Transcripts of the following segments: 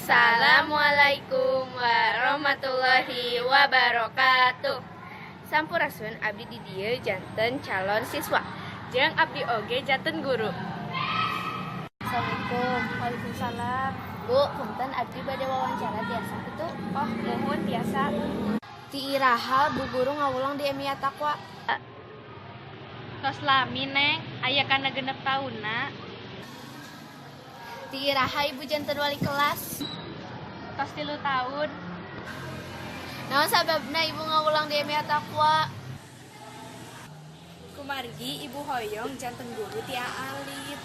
Assalamualaikum warahmatullahi wabarakatuh. Sampurasun, abdi di dieu janten calon siswa. Jeung abdi oge janten guru. Assalamualaikum. Waalaikumsalam. Bu, punten, abdi bade wawancara, tiasa kitu? Oh, muhun, tiasa. Ti iraha Bu Guru ngawulang di MI Taqwa? Tos lami, Neng, aya kana 6 taunna. Ti iraha Ibu janten wali kelas? Tos 3 tahun. Naon sababna Ibu ngawulang di MI Taqwa? Kumargi Ibu hoyong janten guru ti alit.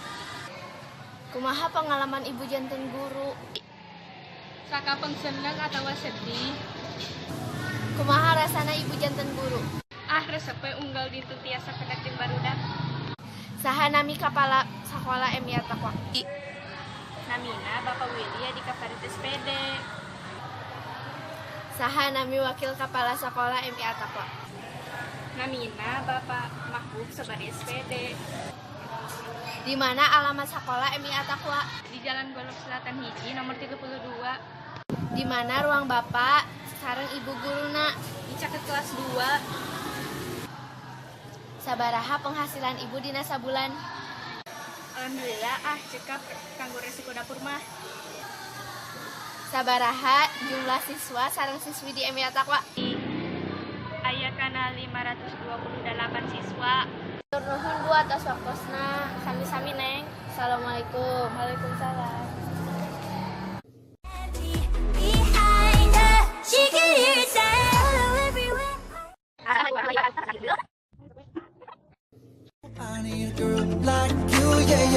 Kumaha pengalaman Ibu janten guru? Sakapeung seneng atawa sedih. Kumaha rasana Ibu janten guru? Ah, resep we unggal dinten tiasa pendak jeung barudak. Saha nami kepala sekolah MI Taqwa? Namina Bapak Willy di Kaparit SPD. Saha nami wakil kepala sekolah MI Taqwa? Namina Bapak Mahbub sebagai SPD. Di mana alamat sekolah MI Taqwa? Di Jalan Golok Selatan 1 nomor 32. Di mana ruang Bapak sareng Ibu guruna? Di caket kelas 2. Sabaraha penghasilan Ibu dina sabulan? Alhamdulillah ah, cekap kanggo resiko dapur mah. Sabaraha jumlah siswa sareng siswi di MI Taqwa? Aya kana 528 siswa. Hatur nuhun, Bu, atas waktosna. Sami-sami, Neng. Assalamualaikum. Waalaikumsalam. Behind her, she can hear it say, "Hello everywhere." I need a girl like you, yeah.